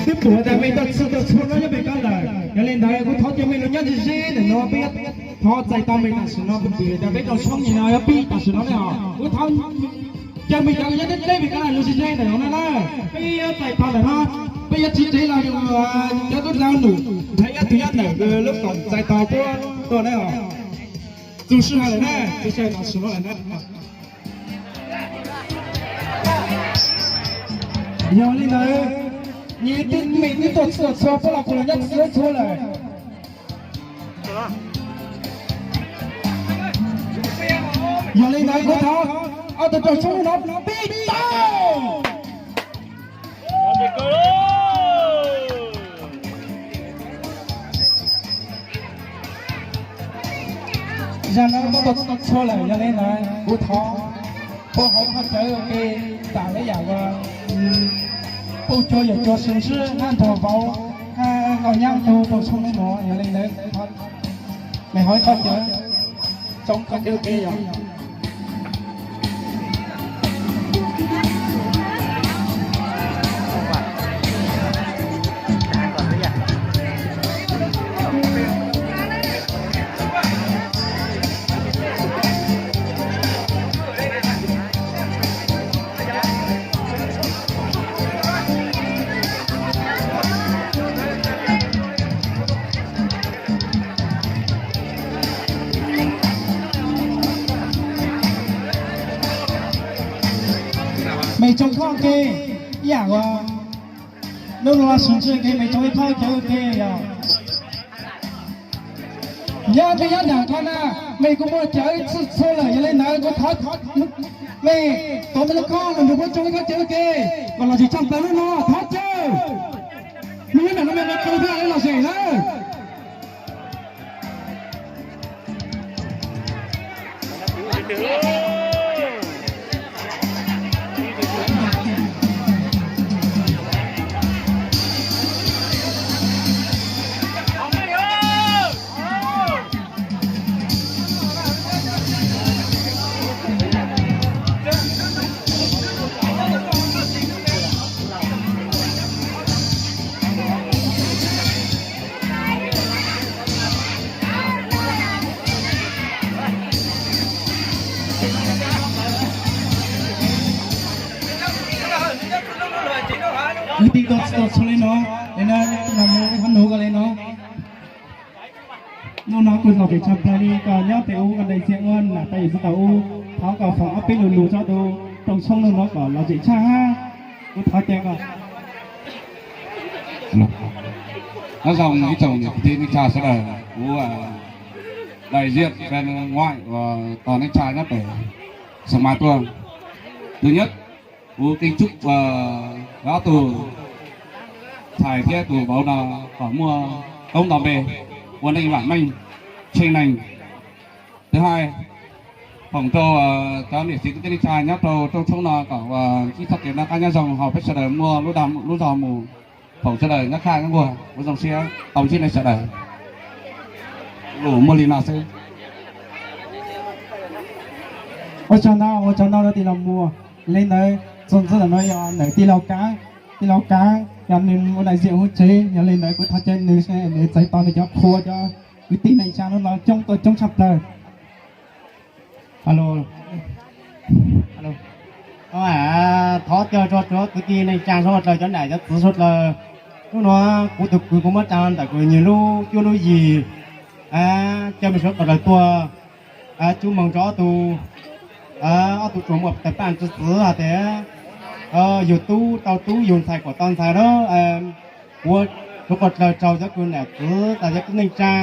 Twb pum tas mej tau txhua tau txhua no nyob pem koj lawm, yog li ntawd kuv thov cov mej lug nyob ze ze ntawm no, peb yuav thov txais tau mej tam sim no, vim tas peb rau tshoob nyem no yuav pib tam sim no ne os. Kuv thov cov mej cov nyob deb deb pem koj lug ze ze ntawm no na, peb yuav txais tau ntawm no, peb yuav tsiv tsev los yog cov tub hlau num, nrhav ib tug nyob ntawm lub koom txais tau puab tuaj ne os. Txug sij hawm lawm na, txug sij hawm tam sim no lawm na. Yog li ntawd, nyias tib mej twb tuaj txhua txhua puab los kuv los nyob txhua txhua lawm. Yog li ntawd kuv thov ob tug rau tshoob no pib tau. Zaj no muab tau txhua lawm, yog li ntawd kuv thov puab hauv qhov cawv ua ke, tam li yam uas puj cua yawm cua sib ntsib hab nrog vauv hab nkauj nyab tug rau tshoob no, yog li ntawd mej hauv qhov cawv, tsoom qhov cawv ua ke yog. Mej tsoom khoj ke, ib yam uas hnub no los sib ntsib ke mej tsoom ib khoj cawv ke yog. Nyob peb nyob nram qhov na, mej kuj muaj cawv txhua txhua lawm, yog li ntawd kuv thov mej tuav mej lub khoj los nrug puab tsoom ib khoj cawv ke, kom los zem tshaj plaws hnub no, thov cawv. Mej nyob nram no mej qw thiaj li los zem na. Kwv tij tuaj txhua txhua li no, es no, no mus ib qhov nug koj li no. Hnub no kuj zoo pem tshaj plaws li koj nyob pem ub, koj daim ziam ua nam tais yawm txwv tau ub, thov koj foom ob peb lus lus tso rau rooj tshoob hnub no kom lom zem tshaj hab. Kuv thov caw koj. Nyob zoo ib tsoom niam txiv kwv tij neej tsa sawv daws, kuv daim ziam pem nguaim uas tos neej tsa nyob pem Xoo Mas tuaj. Tus nyuab, kuv keeb tsub ob tug ntxhais thiab tus vauv no kom muaj koob nto npe, ua neej vam meej, tsheej neeg. Thứ hai, foom rau cov niam txiv kwv tij neej tsa nyob rau rooj tshoob no kom ua ntsib txoj kev noj qab nyob zoo, hos peb sawv daws muaj lub dag lub zog mus, foom sawv daws nyob kaj nyob nquag ua zoo siab, tau ntsib nej sawv daws. Lus muaj li no xwb. Ua tsaug ntau, ua tsaug ntau rau tij laug Muas. Li ntawd txuas ntxiv ntawm no yog ntawm tij laug Kab. Tij laug Kab yog nws ua daim ziam hauv tsev, yog li ntawd kuv thov caw nws, nws txais tos nws cov qhua, cov kwv tij neej tsa hnub no coob tuaj coob tshaj plaws. Alo, alo. Thov caw rau cov kwv tij neej tsaa suav dlawg, cov nam cov txwv suav dlawg, hnub nuav kuv tug kwv kuv muab tsaa ntawm kuv nyiag lub cuab lub yig, caw mej suav dlawg tuaj cub moog rau ob tug, ob tug tsuas muaj tawg paaj tsi txwv has tas yug tub tau tub yug ntxhais kuas tau ntxhais lawm. Kuv suav dlawg tsaug cov kwv nam txwv tas cov kwv neej tsaa,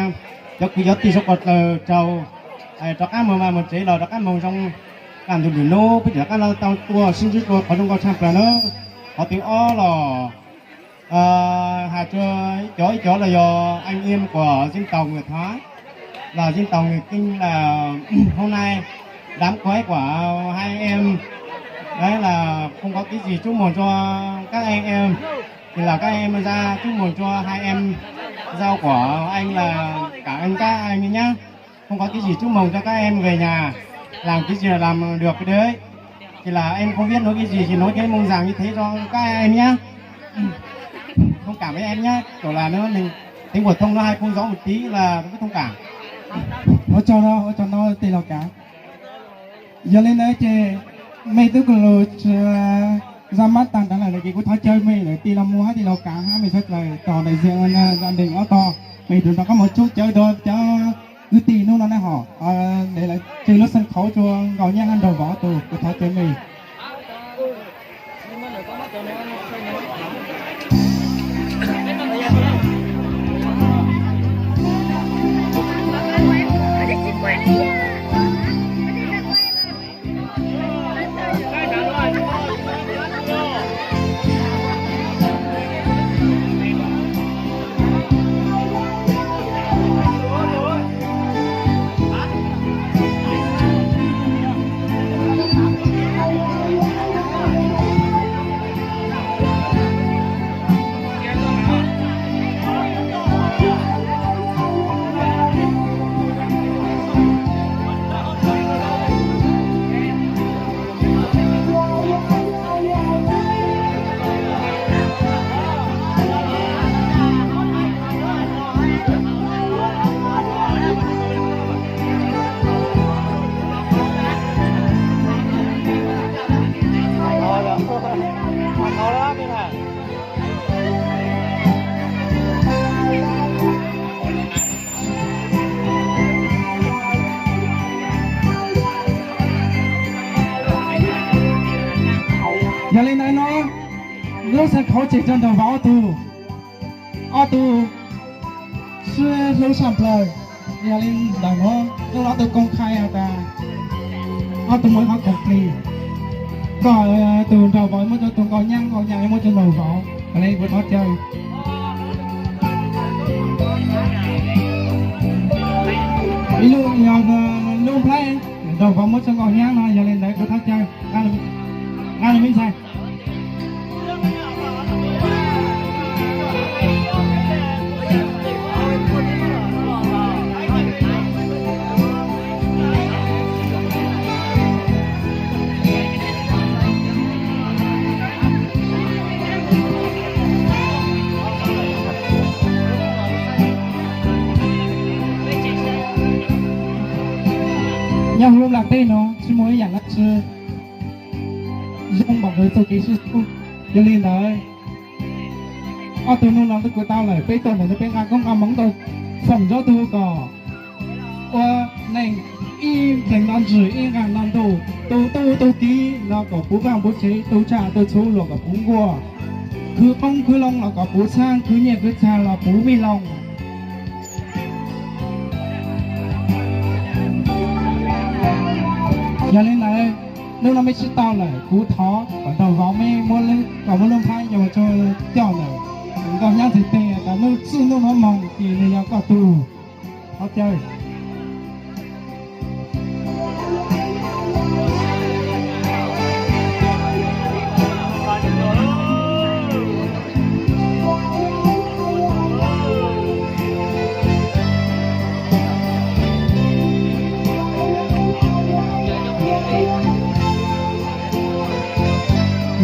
cov kwv cov tij suav dlawg tsaug. Rov qaab moog mas moog tsev los rov qaab moog zoo. Kaj ntug lwm nub peb rov qaab tau tuaj sib ntsib dlua qhov zoo nkauj tshaj plawg na. Qhov thib ob los has rua ib cov ib cov los yog anh em của dân tộc người Thái, là dân tộc người Kinh, là hôm nay đám cưới của hai anh em, đấy là không có cái gì chúc mừng cho các anh em, thì là các em ra chúc mừng cho hai em dâu của anh, là cảm ơn các anh nhé. Không có cái gì chúc mừng cho các em về nhà, làm cái gì là làm được cái đấy. Thì là em không biết nói cái gì thì nói cái mông Giàng như thế cho các em nhé. Thông cảm với em nhé, kiểu là nó mình tiếng phổ thông nó hay không rõ một tí là rất thông cảm. Ua tsaug no, ua tsaug no tij laug Kav. Yog li ntawd ces mej twb kws lug zaj mab taag nrho lawm ces kuv thov caw mej lawm tij laug Muas hab tij laug Kav hab mej suav dlawg tos đại diện gia đình ob tog, mej tug rov qab moog tsub cawv rua cov kwv tij nub no na hom, mej lawv tseg lub sân khấu rua Nkauj Nyaab hab Nraug Vauv ob tug, kuv thov caw mej. Yog li ntawd no, lub sân khấu tseg rua Nraug Vauv ob tug, ob tug sib hlub tshaj plawg. Yog li ntawd no, lub no ob tug công khai has tas ob tug muaj ib qhov khoom plig, koj tug Nraug Vauv muab rua tug Nkauj Nyaab, Nkauj Nyaab muab rua Nraug Vauv, yog li kuv thov caw. Ib lub yog lub nplhaib Nraug Vauv muab rua Nkauj Nyaab no, yog li ntawd kuv thov caw nqa lug me ntxhais. Nyob hauv lub nplaj teb no tsis muaj ib yaam dlaab tsi zoo npaum ntawm txuj kev sib hlub. Yog li ntawd, ob tug nub no twb kuj tau lawm, peb tuaj ntawm no peb nqa koob nqa moov tuaj foom rua tug kom ua neej ib npleeg nto ntswg ib nqaaj nto ntuj, tu tub tu kiv los kom puv vaaj puv tsev, tu tsaj tu txhu los kom puv nkuaj, khwv qoob khwv loo los kom puv txhaab, khwv nyiaj khwv txag los puv mej loo. Yog li ntawd, nub no mej sib tau lawm, kuv thov kom Nraug Vauv meb muab, kom muab lub nplhaib yuav tsua coj ntawm Nkauj Nyaab ntxhais teg tas nub txij nub nuav moog ces nwg yog koj tug. Thov caw.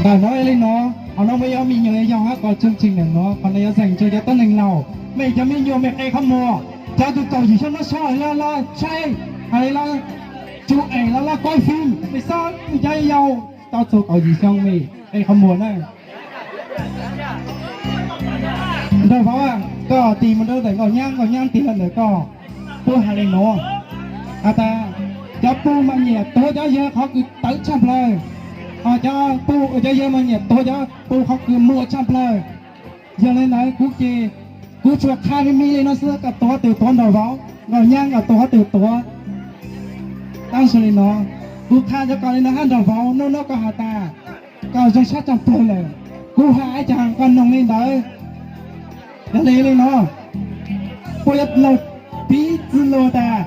Ntawm no li no, qhov no muaj ib ob me nyuam yaus hab, qhov chương trình ntawm no qhov no yuav dành cho cov tuab neeg laus. Mej cov me nyuam mej qe qhov muag, cov tug kaum yim xyoo no tso los saib, hais los tsuj eem los quay phim, mej xob, mej cov yaus Tau txug kaum yim xyoo me, qhov muag na. Nraug vauv, koj tig mus rau ntawm Nkauj Nyab, Nkauj Nyab tig los ntawm koj, puab has le nuav has tas, cov pug mas nyiam tuav cov yawg qhov kws tawv tshaj plawg, ho cov pug, cov yawg mas nyiam tuav cov pug qhov kws muaj tshaj plawg. Yog le ntawd kuv ces kuv tsuas qha me me li no xwb, koj tuav twg tuav nraug vauv, Nkauj Nyab koj tuav twg tuav. Tab sis li no, kuv qha rau koj li no hab nraug vauv, hnub no koj has tas koj zoo sab tshaj plawg lawm, kuv has ib co koj noog li ntawd. Yog li li no, puab yuav laug piv txwv lug tas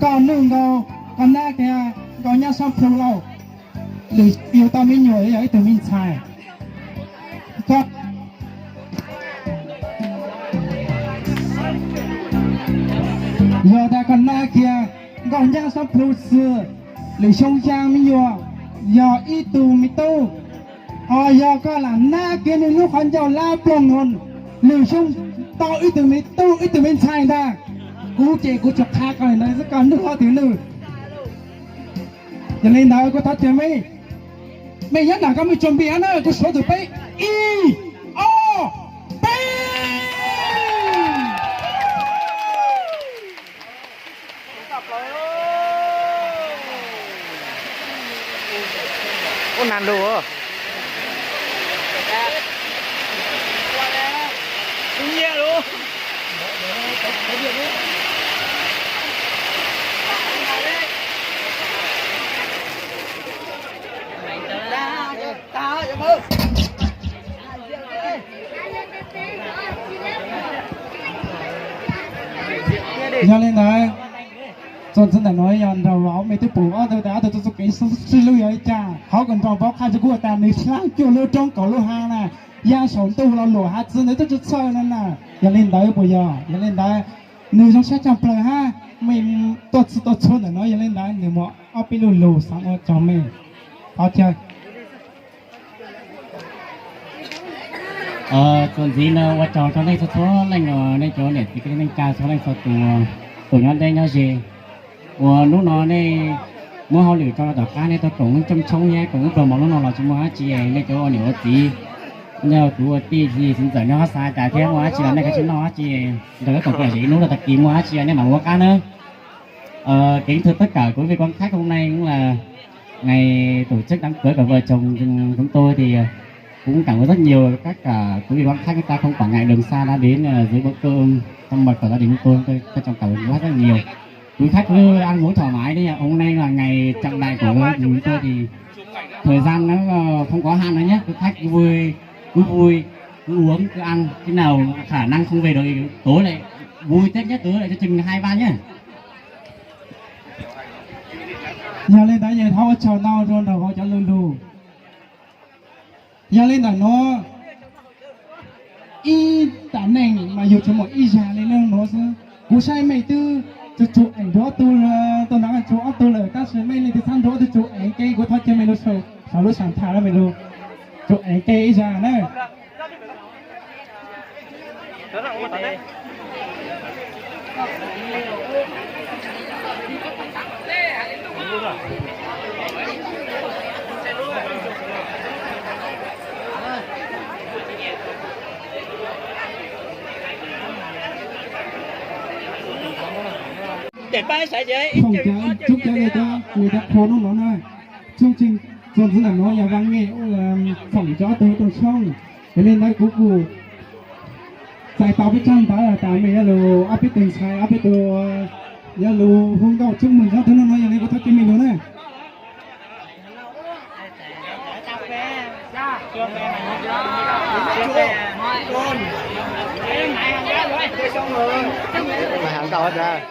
koj nwj nkaus, koj nab kiag Nkauj Nyab Xab Plhu lauj, lwm yug tau me nyuam yog ib tug me ntxhais. Yog tas koj nab kiag Nkauj Nyab Xab Plhu xwb, lwm xyoo ya me nyuam yog ib tug me tub, ho yog koj lam nab kiag nwg lub qhov ncauj lab ploog no, lwm xyoo tau ib tug me tub ib tug me ntxhais ntag. Kuv ces kuv tsuas qha koj li ntawd xwb, koj nwj qhov twg nwj. Yog li ntawd kuv thov caw mej, mej nyob nram koj mej tsuas npias na, kuv suav tus peb, ib, ob, peb. Ua nag lug. Yog li ntawd, txuas ntxiv ntawm nuav yog nraug vauv, mej twb pum ob tug tas ob tug txuj kev sib hlub yog li cas. Qhov kws nraug vauv qha rua kuv tas nwg xyab cuaj lub roob kaum lub haav na, ya saum ntuj los luam haav txwv ntawd twb tsi txhawj no na. Yog li ntawd puas yog? Yog li ntawd, nwg zoo sab tshaj plawg hab, mej tuaj txhua tuaj txhua ntawm nuav, yog li ntawd nwg muaj ob peb lub lug xaav ua rua mej. Qhov chaw Txuas ntxiv no ua tsaug rua nej txhua txhua leej, nej cov niam txiv kwv tij neej tsa txhua leej txhua tus, tus nyob deb nyob ze, uas hnub no nej muab hauj lwm tso rau tom qab, nej tuaj koom lub rooj tshoob thiab koom lub pluag mov hnub no los tsis muaj dab tsi, nej cov ua niam ua txiv, nej ua kwv ua tij txiv ntxawm nej ho xav cas thiab muaj dab tsi los nej kav tsij noj dab tsi, nrog wb koom kuv zim ib hnub rau tag kis, muaj dab tsi nej mam ua qab nawb. Kính thưa tất cả quý vị quan khách, hôm nay cũng là ngày tổ chức đám cưới của vợ chồng chúng tôi thì cũng cảm ơn rất nhiều các cả quý vị quan khách, người ta không quản ngại đường xa đã đến, ờ, dưới bữa cơm thân mật của gia đình chúng tôi, tôi trân trọng cảm ơn rất rất nhiều. Quý khách cứ ăn uống thoải mái đi ạ. Hôm nay là ngày trọng đại của gia đình chúng tôi thì thời gian nó, ờ, không có hạn đâu nhé. Quý khách cứ vui, cứ vui, cứ uống, cứ ăn. Khi nào khả năng không về được thì tối lại vui, Tết nhất tối lại cho chừng hai ba nhé. Yog li ntawd yog thov ua tsaug ntau rau nraug vauv cov lug lug. Yog li ntawm nuav ib tam neeg mas yug tsuas muaj ib zag li nuav xwb. Kuv saib mej twb tsuas tsum eev dua ob tug, tau nrog tsum ob tug lawm, tab sis mej leej twg txhab dua ob tug tsum eev ke, kuv thov caw mej lug saum lub saam thaaj mej lug tsum eev ke ib zag na. Foom cov, coob cov le cov, le cov qhua nub nuav na. Txuj tsi, txuas ntxiv ntawm nuav yog Vaj Nge foom cov tug rooj tshoob. Yog li ntawd kuv kuj txais tau peb tsab ntawv tas mej yuav lug ob peb tug ntxhais, ob peb tug yuav lug hu nkauj chúc mừng cov tug nub nuav, yog li kuv thov caw mej lug na. Mày hàng cậu hả?